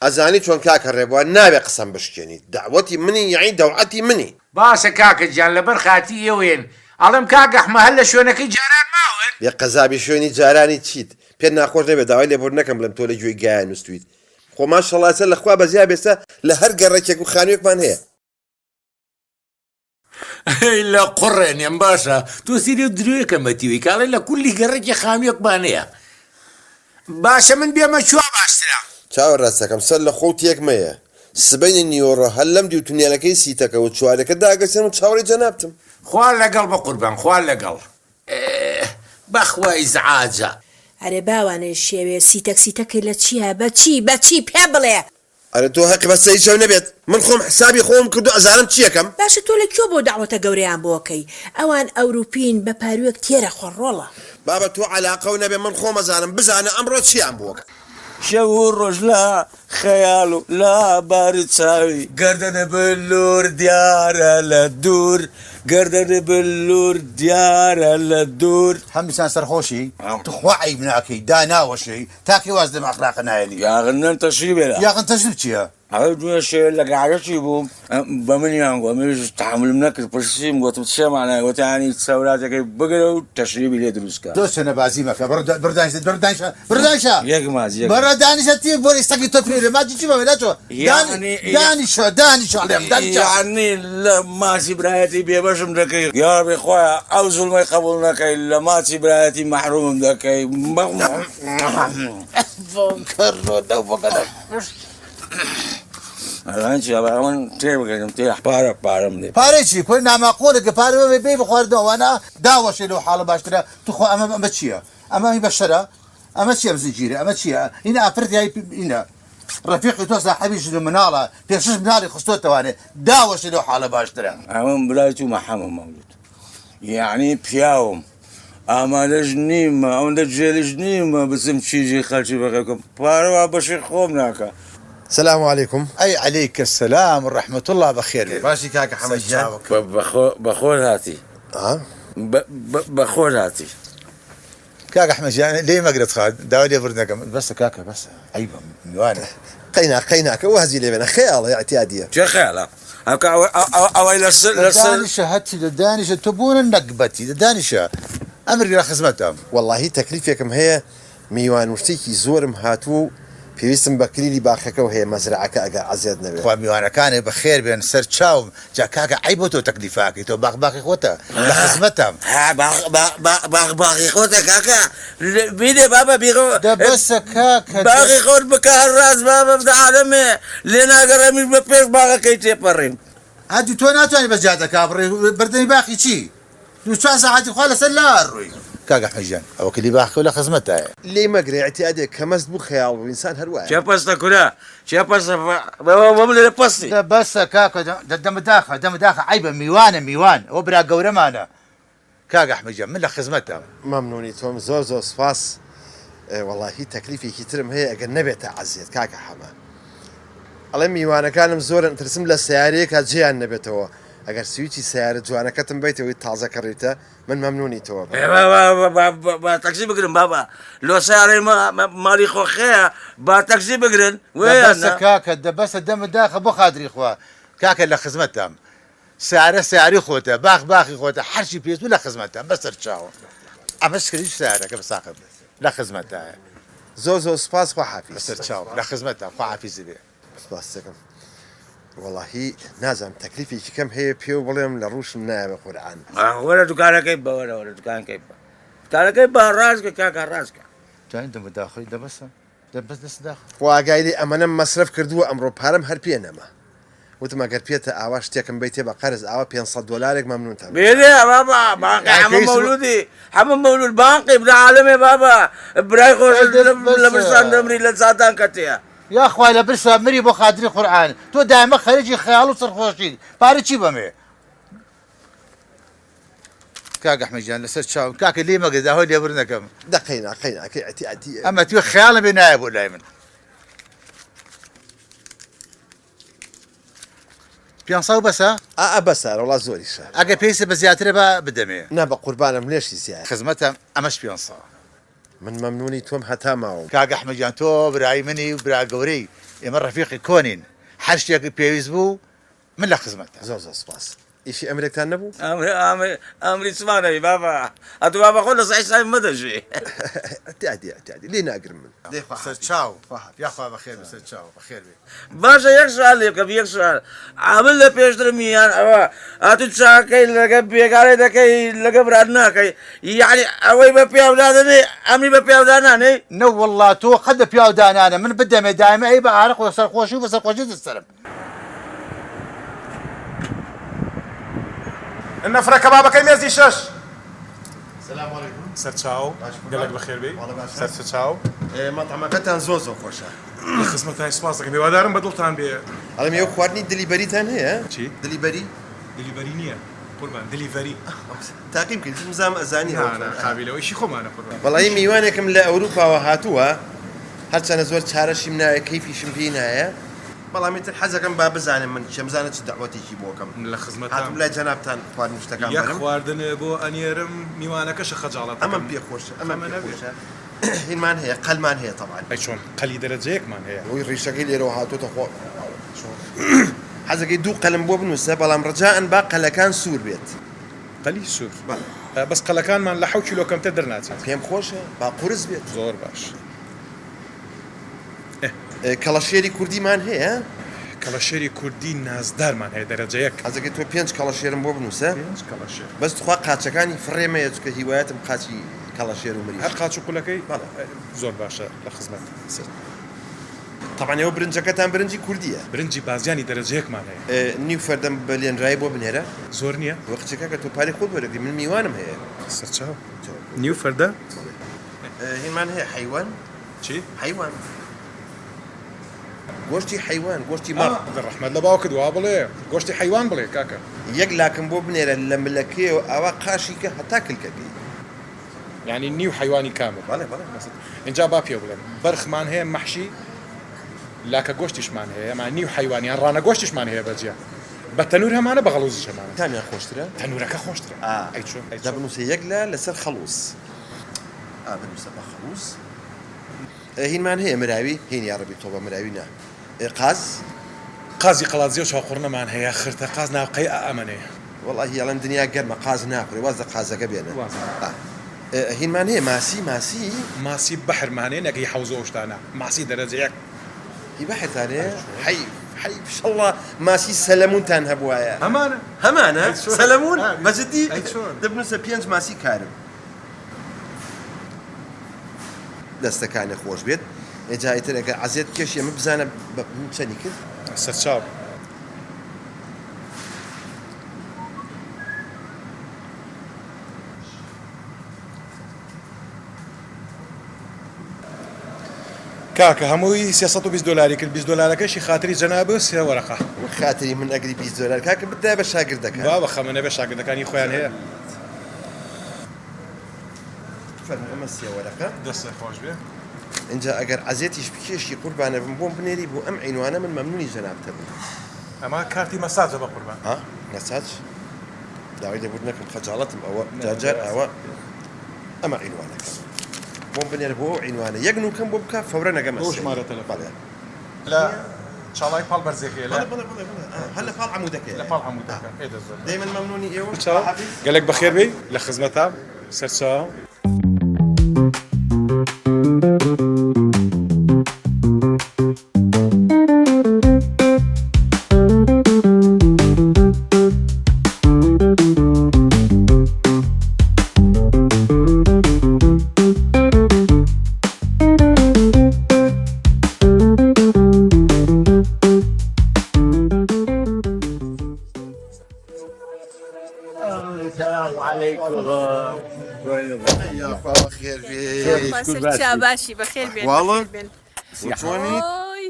ئەزانی چۆن کاکە ڕێبوار نابێ قسەم بشکێنی دەعوەتی منی یەعنی دەوعەتی منی. باشە کاکە گیان لەبەر خاتری ئێوەیەن ئەڵێم کاک ئەحمە هەر لە شوێنەکەی جاران ماون؟ بێ قەزابی شوێنی جارانی چیت؟ پێت ناخۆش نەبێ داوای لێبوردن نەکەم بڵێم تۆ لە گوێی گایە نوستویت خۆ ماشەڵا ئێستا لە خوا بەزیا بێستا لە هەر گەڕەکێک و خانوێکمان هەیە. ئەی لە قوڕێ نێم باشە تۆ سیری و درۆیەکە مەتیوی کاڵێ لە کولی گەڕەکی خانوویەکمان هەیە باشە من بێمە کوێ باشترە؟ چاوە ڕاستەکەم سەر لە خۆو تێک مەیە سبەینێ نیوەڕۆ هەر لەم دیو تونێلەکەی سیتەکە و چوارەکە داگەچێنم و چاوەڕێی جەنابتم. خوا لەگەڵ بەقوربان خوا لەگەڵ. ئێه بەخوا ئیزعاجە. ئەرێ باوانێ شێوێ سیتەک سیتەکەی لە چیە بە چی بە چی پێم بڵێ. ئەرێ تۆ هەقی بەسە هیچ نەبێت من خۆم حسابی خۆم کردو ئەزانم چیەکەم. باشە تۆ لە کوێ بۆ دەعوەتە گەورەیان بۆ ئەکەی ئەوان ئەوروپین بە پاروێک تێرە خۆن ڕۆڵە. بابە تۆ عەلاقەو نەبێ من خۆم ئەزانم بزانە ئەمڕۆ چیان بۆ ئەکەم. شەو و ڕۆژ لە خەیاڵ و لە باری چاوی. گەردن بلوور دیارە لە دوور. گەردن بلوور دیارە لە دوور. هەمیسان سەرخۆشی توخوا عەیب ناکەی داناوەشێی تاکەی واز لەم ئەخلاقە نایەنی. یاخن نەن تەشریف بێرە. یاخن تەشریف چیە؟ ئەوەی دوێنێ شەوێ لە گەعرەکی بووم بە منیان گوت منیش تەحەمولم نەکرد پرسیم گوتم چیە مەعنای وتیان سەوراتەکەی بگرە و تەشریبی لێ دروست کە. تۆ چەنە بازی مەکە بڕۆ بڕۆ دانیشە بڕۆ دانیشە بڕۆ دانیشە یەک ماچ یەک بڕۆ دانیشە تی بۆری سەگی تۆ پێ ماچی چی بەوێ ناچۆ یەعنی دانیشە دانیشە ئەڵێم دانیشە یەعنی لە ماچی برایەتی بێبەشم دەکەی یاڕەبی خوایە ئەو زوڵمەی قبوڵ نەکەی لە ماچی برایەتی مەحرومم دەکەی. پارەی چی کورە ناماقولە گە پارە بەبێ بێی بە خواردنەوە وانە داوەشێ لەو حاڵە باشترە توخوا ئەمە ئەمە چیە ئەمە هی بەشەرە ئەمە چیە ئەم زنجیرە ئەمە چیە هینە ئافرەت یای هینە ڕەفیقی تۆ ساحەبی ژن و مناڵە پێشش مناڵی خستۆتەوانێ داوەشێ لەو حاڵە باشترە. ئەمن برای تومە حەمە مەولود یەعنی پیاوم ئامادەش نیمە ئەوەندە جێلیش نیمە بچم چیژی خەلکی بەخێو کەم پارە وا بەشی خۆم ناکا. سلام علیکم. ئەی علیک السلام و رحمە اللە بەخێر بێی. باشی کاکە حەمە گیان. بەخۆر هاتی بەخۆر هاتی. کاک ئەحمەد گیان لێی مەگرە تخوا داوای لێبوردن دەکەم بەسە کاکە بەسە عەیبە میوانە. قەینا قەیناکە وازی لێ بێنە خەیاڵە ئیعتیادیە. کێ خەیاڵە ئەوەی لەسەر دانیشە هەرچی دە دانیشە تۆ بۆ نەگبەتی دە دانیشە ئەمر لە خزمەتم. وەڵاهی تەکلیفێکم هەیە میوان و شتێکی زۆرم هاتووە و پێویستم بە کلیلی باخەکەو هەیە مەزرەعەکە ئەگەر عەزێت نەبێ. خوا میوانەکانت بەخێر بێن سەر چاوم جا کاکە عەیبە تۆ تەکلیفە ئەکەی تۆ باخ باخی خۆتە لە خزمەتم. ها باخ باخ باخی خۆتە کاکە بیدێ بابە بیخۆ. دە بەسە کاکە دە. باخی خۆت بکە هەر ڕاست بابە بدە عالەمێ لێ ناگەڕێمیش بە پێش باغەکەی تێپەڕیم. هەدی تۆ ناتوانی بە جادەکا بڕۆی بەردەمی باخی چی دوو چوار سەعاتی خوا لەسەر لا ئەڕۆی. کاک ئەحمەد گیان ئەوە کلی باخەکەو لە خزمەتتایە. لێی مەگرە ئیعتیادێ کە مەست بوو خەیاڵ بوو ئینسان هەر وایە. کێ پەستە کورە کێ پەستە بە بڵێ پەستی. دە بەسە کاکە دە دەمت داخە دەمت داخە عەیبە میوانە میوان ئەوە برا گەورەمانە کاک ئەحمەد گیان من لە خزمەتتام. مەمنونی تۆم زۆر زۆر سوپاس وەڵاهی تەکلیفێکی ترم هەیە ئەگەر نەبێتە عەزیەت کاکە حەمە ئەڵێم میوانەکانم زۆرن ترسم لە سەیارەیەکا جێیان نەبێتەوە ئەگەر سویچی سەیارە جوانەکەتم بەیتەوەی تازە کڕیوتە من مەمنونی تۆ بم. با تەکسی بگرن بابا لۆ سەیارەی ماڵی خۆخەیە با تەکسی بگرن دە بەسە کاکە دە بەسە دەمت داخە بۆ خاتری خوا کاکە لە خزمەتتام. سەیارە سەیارەی خۆتە باخ باخی خۆتە هەرچی پێویست بوو لە خزمەتتام بەسەر چاوم ئەمەش کردی سەیارەکە بە ساقت لە خزمەتتایە. زۆر زۆر سوپاس خواحافیز. بەسەر چاوم لە خزمەتتام خواحافیزت بێ. سوپاست دەکەم وەڵاهی نازانم تەکلیفێکی کەم هەیە پێو بڵێم لە ڕووشم نایە بە قورعان. وەرە دوکانەکەی بە وەرە وەرە دوکانەکەی بە دوکانەکەی بە ڕاستکە کاکە ڕاستکە. جانی دەم داخڵی دە بەسە دە بەس دەست داخ. خوا ئاگای لێ ئەمەنەم مەسرەف کردووە ئەمڕۆ پارەم هەر پێ نەما وتم ئەگەر پێتە ئاوا شتێکم بەیتێ بە قەرز ئاوا 500 دۆلارێک مەمنونتان بم. بێرێ بابا بانقی حەمە مەولودی حەمە مەولود بانقی برا عالەمێ بابا برای خۆشت لە برسان دەمری لە ساتان کەتێ. یاخوا لە برسا مری بۆ خاتری قورئان تۆ دایمە خەریکی خەیاڵ و سەرخۆشیت پارەی چی بەمێ. کاک ئەحمەد گیان لەسەر چاوم کاکە لێی مەگە داوای لێبوردن دەکەم. دە قەینا قەینا ئەکەی ئەتی ئەتی. ئەمە توێ خەیاڵم بێ نایە بۆ لای من. پێنج سەد بەسە؟ ئا ئا بەسە ئەرەوەڵا زۆریشە. ئەگەر پێویستە بە زیاترە با بدەمێ. نا بە قوربانم لێشی زیایە. خزمەتە ئەمەش پێنج سەد. من مەمنونی تۆم هەتا ماوم. کاک ئەحمەد گیان تۆ برای منی و برا گەورەی ئێمە ڕەفیقی کۆنین هەر شتێک پێویست بوو من لە خزمەتتام. زۆر زۆر سوپاس. ئیشی ئەمرێکتان نەبوو؟ ئەمر ئەمر ئەمری چمان ئەوی بابا ئەتو بابا خۆت لە سەعی ساوی مەدەژێ. ئیعتیادی ئیعتیادی لێی ناگرم من. دەی خوا سەر چاو یاخوا بەخێر بێ سەر چاو بەخێر بێ. باشە یەک سوال لێ بکەم یەک سوال ئەمن لە پێشترم یان ئەوە ئەتو چاکەی لەگە بێگانەی دەکەی لەگە برات ناکەی یەعنی ئەوەی بە پیاو دادەنێی ئەمنی بە پیاو دانانێی؟ نەوەڵا تۆ قەت بە پیاو دانانە من بدەمێ دایمە ئەی بە ئارەق و سەرخۆشی و بە سەرخۆشی دەستەرم. نەفرە کەبابەکەی مێزی شەش. سلام علیکم. سەرچاو گەلەک بەخێر بێی. سەرچاو. مەتعەمەکەتان زۆر زۆر خۆشە. لە خزمەتای سوپاس دەکەم هیوادارم بە دڵتان بێ. ئەڵێم ئێوە خواردنی دلیبەریتان هەیە؟ چی؟ دلیبەری؟ دلیبەری نییە قوربان دلیڤەری. تاقیم کرد بزانم ئەزانی نا نا قابیلەوە ئیشی خۆمانە قوربان. وەڵایی میوانێکم لە ئەوروپاوە هاتووە هەرچەنە زۆر چارەشیم ناوێ کەیفیشم پێی نایە. بەڵام ئیتر حەزەکەم با بزانم من کێم بزانە چ دەعوەتێکی بۆ کەم لە خزمەتام. هاتم لای جەنابتان خواردن شتەکان یەک بەرم. خواردن بۆ ئەنێرم میوانەکەشە خەجاڵەت ئەمەم ئەکەم پێ خۆشە ئەمەم خەمە پێ نەبێ. خۆشە هینمان هەیە قەلمان هەیە تەبعەن. ئەی چۆن قەلی دەرەجەیەکمان هەیە. ئەوەی ڕیشەکەی لێرەوە هاتۆتە خۆ چۆن حەزەکەی دوو قەلم بۆ بنووسە بەڵام ڕەجائەن با قەلەکان سوور بێت. قەلی سوور بەڵێ. بەس قەلەکانمان لە حەو کیلۆ کەمتر دەرناچێت. پێم خۆشە با قورس بێت. زۆر باش. کەڵەشێری کوردیمان هەیە؟ کەڵەشێری کوردی نازدارمان هەیە دەرەجە یەک. حەزەکەی تۆ پێنج کەڵەشێرم بۆ بنووسە. پێنج کەڵەشێر. بەس تخوا قاچەکانی فڕێ مەیە چونکە هیوایەتم قاچی کەڵەشێر و مریشک. هەر قاچ و قولەکەی؟ بەڵێ. زۆر باشە لە خزمەت. تەبعەن ئێوە برنجەکەتان برنجی کوردییە. برنجی بازیانی دەرەجە یەکمان هەیە. نیو فەردەم بە لێنرایی بۆ بنێرە. زۆر نییە؟ وە کچە کاکە تۆ پارەی خۆت وەرەگری من میوانم هەیە. سەرچاو. نیو فەردە؟ بەڵێ. هینمان هەیە حەیوان؟ چی؟ حەیوان گۆشتی حەیوان گۆشتی مەڕ. ئا ڕەحمەت لە باوکت وا بڵێ گۆشتی حەیوان بڵێ کاکە. یەک لاکم بۆ بنێرە لە ملەکەیەوە ئاوا قاشی کە هەتا کلکەکەی. یانی نیو حەیوانی کامل. بەڵێ بەڵێ. ئینجا با پێ بڵێم بەرخمان هەیە مەحشی لاکە گۆشتیشمان هەیە ئەما نیو حەیوان یان ڕانە گۆشتیشمان هەیە بە جیا بە تەنور هەمانە بە غەڵوزیش هەمانە. کامیان خۆشترە؟ تەنورەکە خۆشترە. ئا ئەی چۆن ئەی دە چۆن. بنووسە یەک لا لەسەر خەڵوز. ئا بنووسە بە خەڵوز. هینمان هەیە مراوی هین یاڕەبی تۆبە مراوی نا قاز. قازی قەڵادزێ و چاوقوڕنەمان هەیە خرتە قاز ناوقەی ئا ئەمەنەیە. وەڵاهی ئەڵێم دنیا گەرمە قاز ناخورێ واز لە قازەکە بێنە ئا هینمان هەیە ماسی ماسی. ماسی بەحرمان هەیە نەک هی حەوز و ئەو شتانە ماسی دەرەجە یەک. هی بەحرتان هەیە حەیف حەیف شەڵا ماسی سەلەمونتان هەبوایە. هەمانە. هەمانە سەلەمون بە جدی ئەی چۆن. دە بنوسە پێنج ماسی کارم. دەستەکانت خۆش بێت ئێجا ئیتر ئەگەر عەزێت بکێشی ئەمە بزانە بە من چەنی کرد. سەرچاو. کاکە هەمووی 320 دۆلاری کرد 20 دۆلارەکەشی خاتری جەنابت سێ وەرەقە. خاتری من ئەگری 20 دۆلار کاکە بدایە بە شاگردەکان. بابە خەمە نەبێ شاگردەکانی خۆیان هەیە. فەرموو ئەمە سێ وەرەقە. دەستت خۆش بێ. ئینجا ئەگەر عەزێتیش بکێشی قوربانە بم بۆم بنێری بۆ ئەم عینوانە من مەمنونی جەنابتە بم. ئەمە کارتی مەساجە بەقوربان. ها مەساج؟ داوای لێبوردن ئەکەم خەجاڵەتم ئەوە جار جار ئاوا ئەمە عینوانەکەم بۆم بنێرە بۆ ئەو عینوانە یەک نوکەم بۆ بکە فەورەن ئەگەمە بۆ سێ ژمارە تەلەفۆن. بەڵێ. لە. چاڵای پاڵ بەرزێکەیە لە بەڵێ بەڵێ بەڵێ بەڵێ هەر لە پاڵ عەموودەکەیە لە پاڵ عەموودەکە ئێ دە زۆر دەی من مەمنوونی ئێوەم چاو خواحافیز. گەلەک بەخێر بێی لە خزمەتام سەرچاو. یاخوا بەخێر بێی. باشی بەخێر بێن واڵە بەخێر بێن. چۆنی؟ ئۆی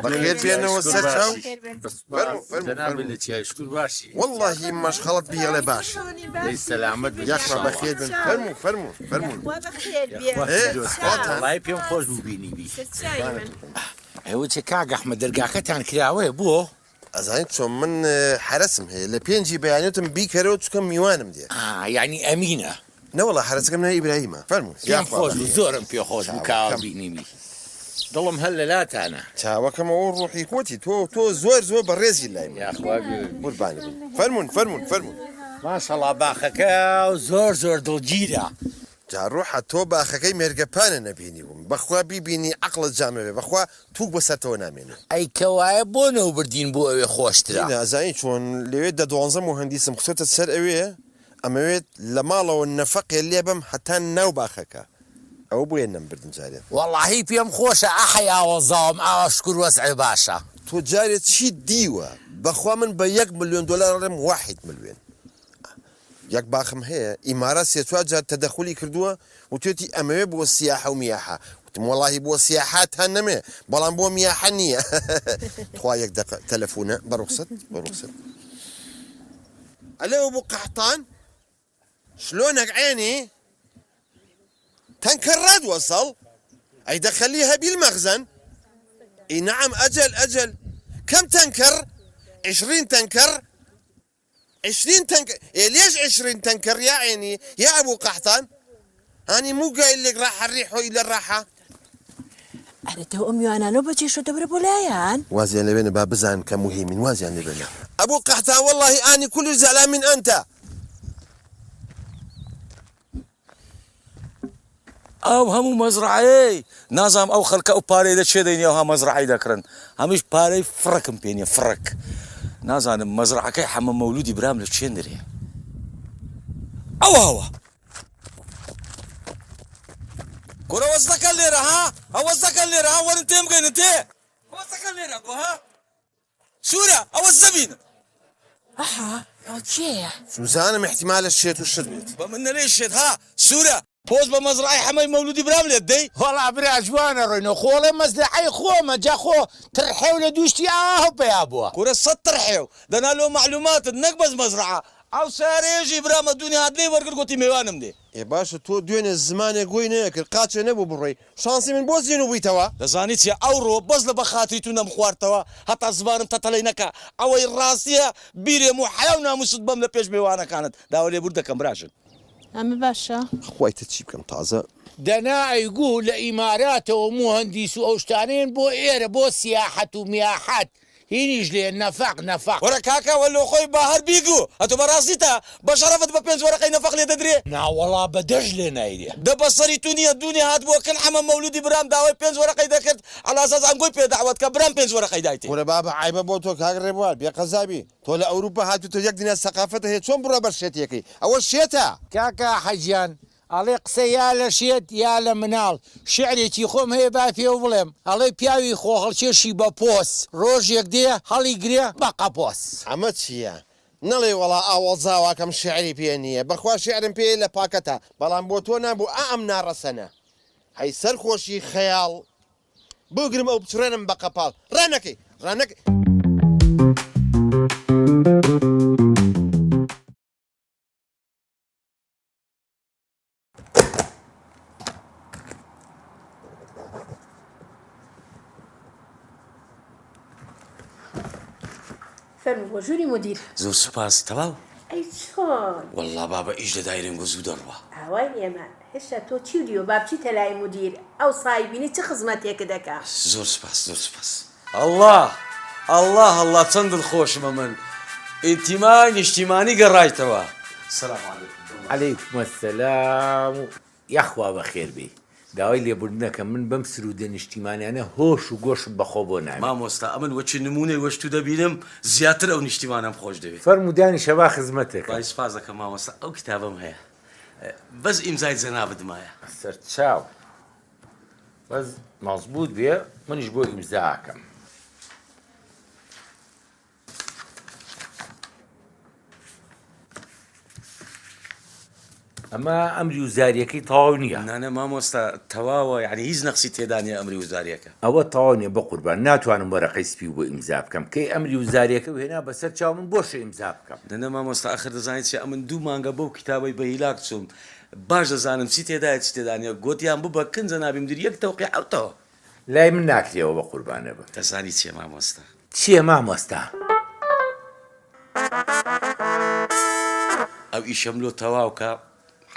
بەخێر بێنەوە سەر چاو. بەخێر بێن. فەرموو فەرموو جەنابت فەرموو. لە چیای شکور باشی وەڵڵاهی مەشخەڵت بیهێڵێ باشی. چۆنی دەی باشی سەلامەت بن یاخوا ئینشاڵڵا بەخێر بن. فەرموو فەرموو فەرموون. یاخوا بەخێر بێن. یاخوا ئێ پیرۆز خۆتان. وەڵڵاهی پێم خۆش بوو بینیبی. سەرچاوی من. ئەوە چێ کاک ئەحمەد دەرگاکەتان کراوەیە بۆ؟ ئەزانیت چۆن من حەرەسم هەیە لە پێنجی بەیانی وتم بیکەرەوە چونکە میوانم دێ. ئا یانی ئەمینە. نەوەڵا حەرەسەکەم ناوی ئیبراهیمە. فەرموو پێم یاخوا خۆش بوو بەخێر. زۆرم پێ خۆش بوو کاوە چاوەکەم. بینیمی دڵم هەر لەلاتانە. چاوەکەم ئەوە ڕوحی خۆتی تۆ تۆ زۆر زۆر بەڕێزی لای من. یاخوا گوێ. قوربانی بم. فەرموون فەرموون فەرموون. ماشەڵا باخەکە زۆر زۆر دڵگیرە. جا ڕوحە تۆ باخەکەی مێرگەپانە نەبینیبووم بەخوا بیبینی عەقڵت جامەبێ بەخوا توک بەسەرتەوە نامێنێ. ئەی کەوایە بۆ نەوبردین بۆ ئەوێ خۆشترە. دینا ئەزانی چۆن لەوێ دە دوانزە موهەندیسم خستۆتە سەر ئەوێ ئەمەوێت لە ماڵەوە نەفەقێ لێبەم هەتا ناو باخەکە ئەوە بۆیە نەمبردن جارێ. وەڵاهی پێم خۆشە ئەحەی ئاوەزاوم ئاوا شکور وەزعێ باشە. تۆ جارێ چیت دیوە بەخوا من بە یەک ملیۆن دۆلار ئەڵێم واحید ملوێن یەک باخم هەیە ئیمارات سێ چوار جار تەدەخولی کردووە وتوێتی ئەمەوێ بۆ سیاحە و میاحە وتم وەڵاهی بۆ سیاحە تا نەمێ بەڵام بۆ میاحە نییە تخوا یەک دەقە تەلەفونە بە ڕوخسەت بە ڕوخسەت ئەلێ ابو قحطان شلونك عيني تنكرات وصل اي دخليها بالمخزن اي نعم اجل اجل كم تنكر 20 تنكر 20 تنكر إيه ليش 20 تنكر يا عيني يا ابو قحطان اني مو قايل لك راح الريح الى الراحه ئەرێ تۆ ئەم میوانانە بەجێ شۆ دەبرە بۆ لایان وازیان لەوێنە با بزان کە مهمین وازیان لەوێنە ابو قحطان والله اني كل زعلان من انت ئەو هەموو مەزرعەیەی نازانم ئەو خەلکە ئەو پارەی لە چێ دەینی ئەوها مەزرعەی دەکڕن هەمیش پارەی فڕکم پێ نیە فڕک نازانم مەزرعەکەی حەمە مەولودی برام لە چێن درێ ئەوە هەوە کورە وەزدەکەن لێرە ها ئەوەزدەکەن لێرە ها وەرن تێم بگەینن تێ وەزدەکەن لێرە گۆ ها سوورە ئەوە زەبینم. ئەحا ئەوە کێیە؟ سوزانم احتیمالە شێت و شت بێت. بە من نەلێی شێت ها سوورە پۆز بە مەزرەعەی حەمەی مەولودی برام لێت دەی. وەڵا برا جوانە ڕۆینەوە خۆ ئەڵێ مەزرەعەی خۆمە جا خۆ تڕحێو لە دووشتی ئاوە پەیا بووە. کورە سەت تڕحێو دەنا لۆ مەعلوماتت نەک بەس مەزرەعە ئەو سەیارەیەشی برامە دونی هات لێی وەرگرت گۆتی مێوانم دێ. ئێ باشە تۆ دوێنێ زمانێ گۆی نەیەکرد قاچێ نەبوو بڕۆی شانسی من بۆ زینوو بوویتەوە. دەزانی چیە ئەوڕۆ بەس لە بەخاتری تو نەمخواردتەوە هەتا زمانم تەتەلەی نەکا ئەوەی ڕاستیە بیرێم و حەیا و ناموست بەم لە پێش مێوانەکانت داوە لێبورد دەکەم براژن. ئەمە باشە. خوای تر چی بکەم تازە. دەنا ئەیگوو لە ئیماراتەوە موهەندیس و ئەو شتانەیەن بۆ ئێرە بۆ سیاحەت و میاحەت هینیش لێ نەفەق نەفەق. وەرە کاکە وە لۆخۆی با هەر بیگو ئەتۆ بە ڕاستیتە بە شەڕەفت بە پێنج وەرەقەی نەفەق لێ دەدرێ؟ ناوەڵا بە دەش لێ نایرێ. دە بە سەری تو نیە دونێ هاتبوە کن حەمە مەولودی برام داوای پێنج وەرەقەی دەکرد عەلا ئەساس ئەنگۆی پێ دەعوەت کە برام پێنج وەرەقەی دایتێ. کورە بابە عەیبە بۆ تۆ کاک ڕێبوار بێ قەزابی تۆ لە ئەوروپا هاتویتە یەک دنیا سەقافەتە هەیە چۆن بڕوا بە شێتیەکەی ئەوە شێتە. کاکە حەجیان ئەڵێ قسە یا لە شێت یا لە مناڵ، شیعرێکی خۆم هەیە با پێو بڵێم، ئەڵێ پیاوی خۆهەڵکێشی بە پۆز، ڕۆژێک دێ هەڵیگرێ بە قەپۆز. ئەمە چییە؟ نەڵێی وەڵا ئاوەڵ زاواکەم شیعری پێ نییە، بەخوا شیعرم پێیە لە پاکەتە، بەڵام بۆ تۆ نا بۆ ئا ئەم ناڕەسەنە. هەی سەرخۆشی خەیاڵ، بگرم ئەو بچڕێنم بە قەپاڵ. ڕانەکەی، ڕانەکەی. فەرموو بۆ ژووری مدیر. زۆر سوپاس تەواو. ئەی چۆن؟ وەڵڵا بابە ئیش لە دایرەنگۆ زوو دەڕوا. ئاوای ئێمە هێشتا تۆ چیو دیوە با بچیتە لای مدیر ئەوسای بینی چ خزمەتێکت ئەکا. زۆر سوپاس زۆر سوپاس. ئەڵڵا. ئەڵڵا ئەڵڵا چەند دڵخۆشم ئەمن ئینتیمای نیشتیمانی گەڕایتەوە. سلام علیکم. علیکم السلام یاخوا بەخێر بێی. داوای لێبوردن ئەکەم من بەم سرودە نیشتیمانیانە هۆش و گۆشم بەخۆ بۆ نامێ. مامۆستا ئەمن وەکی نمونەی وەش تو دەبینم زیاتر ئەو نیشتیمانەم خۆش دەوێ. فەرموو دانیشە با خزمەتت کەم. وەڵای سوپاس دەکەم مامۆستا ئەو کتابەم هەیە بەس ئیمزای جەنابت مایە. سەرچاو بەس مەزبوت بێ منیش بۆ ئیمزا ئەکەم. ئەمە ئەمری وزاریەکەی تەواو نییە. نانا مامۆستا تەواوە یانی هیچ نەقسی تێدا نییە ئەمری وزاریەکە. ئەوە تەواو نییە بەقوربان ناتوانم وەرەقەی سپی بۆ ئیمزا بکەم کەی ئەمری وزاریەکەو هێنا بەسەر چاو من بۆشە ئیمزا بکەم. نەنا مامۆستا ئەخر دەزانی چیە ئەمن دوو مانگە بەو کیتابەی بە هیلاک چووم باش دەزانم چی تێدایە چی تێدا نییە گۆتیان ببە کن جەنابی مدیر یەک تەوقیع ئەو تەواو. لای من ناکرێەوە بەقوربانە بم. دەزانی چیە مامۆستا. چیە مامۆستا؟ ئەو ئیشەم لۆ تەواو کە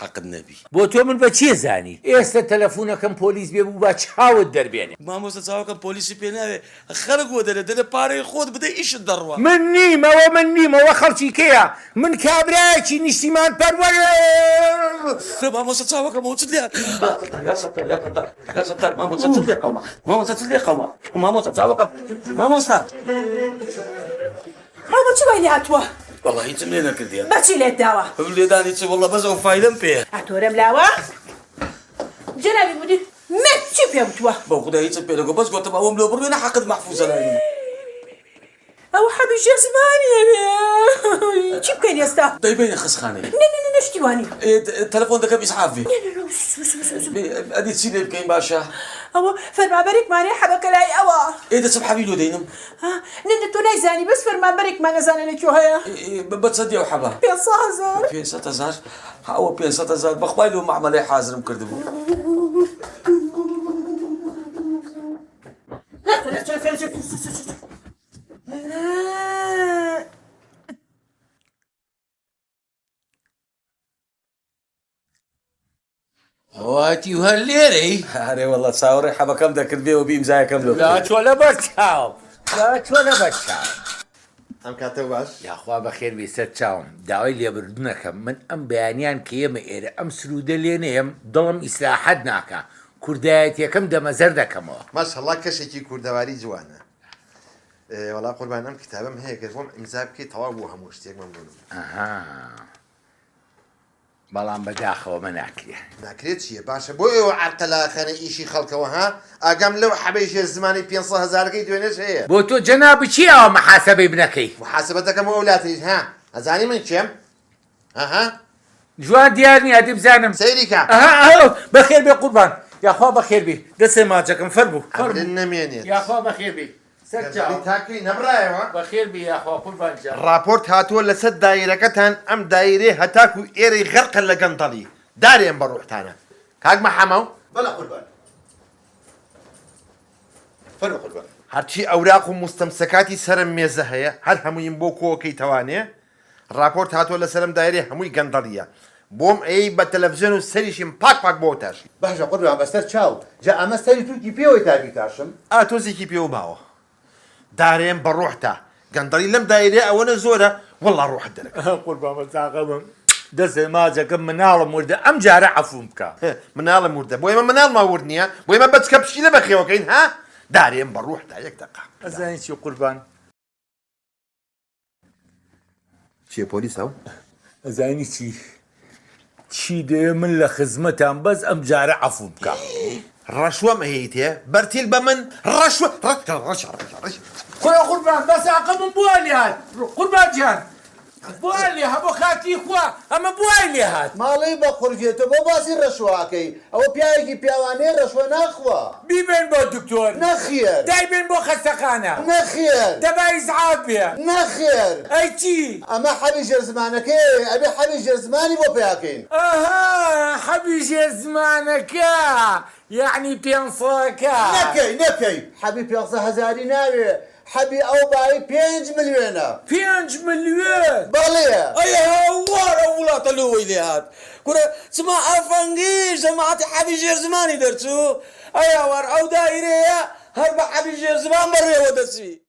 حەقت نەبی. بۆ تۆ من بە چێ زانی؟ ئێستە تەلەفونەکەم پۆلیس بێ بوو با چاوت دەربێنێ. مامۆستا چاوەکەم پۆلیسی پێ ناوێ خەرک وەدەرێ دەرێ پارەی خۆت بدە ئیشت دەڕوا. من نیم ئەوە من نیم ئەوە خەڵکی کێیە من کابرایەکی نیشتیمان پەروەر. مامۆستا چاوەکەم ئەوە چت لێ هات مامۆستا چت لێ قەوما مامۆستا چت لێ قەوما مامۆستا چاوەکەم مامۆستا. مامە چ وای لێ هاتووە؟ وەڵا هیچم لێ نەکردیە. بەچی لێت داوە؟ لێدانی چ وەڵا بەس ئەو فایلەم پێیە. ئەتۆرەم لاوە جەنابی مدیر من چی پێ وتووە؟ بە خودا هیچم پێ نەگوت بەس گۆتم ئەوەم لۆ بڕوێنە حەقت مەحفوزە لای من. ئەوە حەبی ژێر زمانی ئەوێ چی بکەین ئێستا؟ دەیبەینە خەسخانەی. نە نە نە شتی وا نییە. ئێ تەلەفۆن دەکەم ئیسعاف بێ. نە نە نە وس وس وس وس. ئەدی چی لێ بکەین باشە؟ ئەوە فەرمانبەرێکمان هەیە حەبەکە لای ئەوە. ئێ دەچم حەبی لۆ دەینم. ها نە نە تۆ نایزانی بەس فەرمانبەرێکمان ئەزانێ لە کوێ هەیە. بە چەندی ئەو حەبە؟ 500 هەزار. 500 هەزار؟ ها ئەوە 500 هەزار بەخوای لۆ مەعمەلەی حازرم کردبوو. ئەوەتی و هەر لێرەی؟ ئەرێ وەڵا چاوەڕێی حەبەکەم دەکرد بێ و بی ئیمزایەکەم لۆ لا بکەی. تۆ لەبەر چاوم لا تۆ لەبەر چاوم. ئەم کاتەو باش. یاخوا بەخێر بێی سەر چاوم داوای لێبردن ئەکەم من ئەم بەیانیان کە یەمە ئێرە ئەم سرودە لێ نەیەم دڵم ئیسراحەت ناکا کوردایەتیەکەم دەمەزەرد ئەکەمەوە. ماشەڵا کەشێکی کوردەواری جوانە. وەڵا قوربان ئەم کتابەم هەیە گەر بۆم ئیمزا بکەی تەواو بوو هەموو شتێک مەمنونم. ئەها بەڵام بەداخەوە مە ناکرێ. ناکرێ چیە باشە بۆ ئێوە عەرقەلاخەنە ئیشی خەڵکەوە ها ئاگام لەو حەبەی ژێر زمانی 500 هەزارەکەی دوێنێش هەیە. بۆ تۆ جەنابت چی ئاوا محاسەبەی بنەکەی. محاسەبە دەکەم بۆ ئەو لاتریش ها ئەزانی من کێم ئەها. جوان دیار نیە ئەدی بزانم. سەیری کە. ئەها ئەها بەخێر بێ قوربان یاخوا بەخێر بی دەسێ ماچەکەم فەرموو فەرموو. ئەمرن نەمێنێت. یاخوا بەخێر بی سەر چاو. گەندەڵی تاکەی نەبڕایەوە. بەخێر بی یاخوا قوربان گیان. ڕاپۆرت هاتووە لەسەر دایرەکەتان ئەم دایرەیە هەتاکو ئێرەی غەرقە لە گەندەڵی دارێم بە ڕوحتانە کاک مەحەمەو. بەڵێ قوربان فەرموو قوربان. هەرچی ئەوراق و موستەمسەکاتی سەرم مێزە هەیە هەر هەموویم بۆ کۆکەیتەوانێ ڕاپۆرت هاتووە لەسەر ئەم دایرەی هەمووی گەندەڵیە بۆم ئەیەی بە تەلەفزیۆن و سەریشیم پاک پاک بۆ تاشی. باشە قوربان بەسەر چاو جا ئەمە سەری تورکی پێوەی تا بیتاشم. ئا تۆزێکی پێوە ماوە دارێم بە ڕۆحتا گەندەڵی لەم دایرەیە ئەوەنە زۆرە وەڵا ڕۆحت دەرەکەم. قوربان بە ساقەبم دەستێ ماچەکەم مناڵم وردە ئەم جارە عەفوم بکە. مناڵم وردە بۆ ئێمە مناڵمان ورد نیە بۆ ئێمە بەچکە پشیلە بەخێوەکەین ها دارێم بە ڕۆحتا یەک دەقە. ئەزانی چی قوربان. چیە پۆلیسە و؟ ئەزانی چی چی دەوێ من لە خزمەتام بەس ئەم جارە عەفوم بکە. ڕەشوەم ئەیەیتێ بەرتیل بە من ڕەشوە ڕەشە ڕەشە ڕەشە. کورە قوربان بەس ئاقمم بۆ لێهات قوربان گیان بۆ لێ بۆ خاتری خوا ئەمە بۆ وای لێهات. ماڵی بە قورگێ تۆ بۆ باسی ڕەشوە ئەکەی ئەوە پیاوێکی پیاوانەیە ڕەشوە ناخوا. بیبەین بۆ دکتۆر. نەخێر. دایبەین بۆ خەستەخانە. نەخێر. دەبا ئیسعاف بێ. نەخێر. ئەی چی؟ ئەمە حەبی ژێر زمانەکەیە ئەبێ حەبی ژێر زمانی بۆ پەیا کەین. ئەها حەبی ژێر زمانەکە یەعنی پێنسەکە. نەکەی نەکەی حەبی پێنسە هەزاری ناوێ حەبی ئەو بایی پێنج ملیۆنە. پێنج ملیۆن؟ بەڵێ. ئەی هاوار ئەو وڵاتە لۆ وەی لێ هات کورە چما ئەفەنگیش جەماعەتی حەبی ژێر زمانی دەرچوو ئەی هاوار ئەو دایرەیە هەر بە حەبی ژێر زمان بەڕێوە دەچی.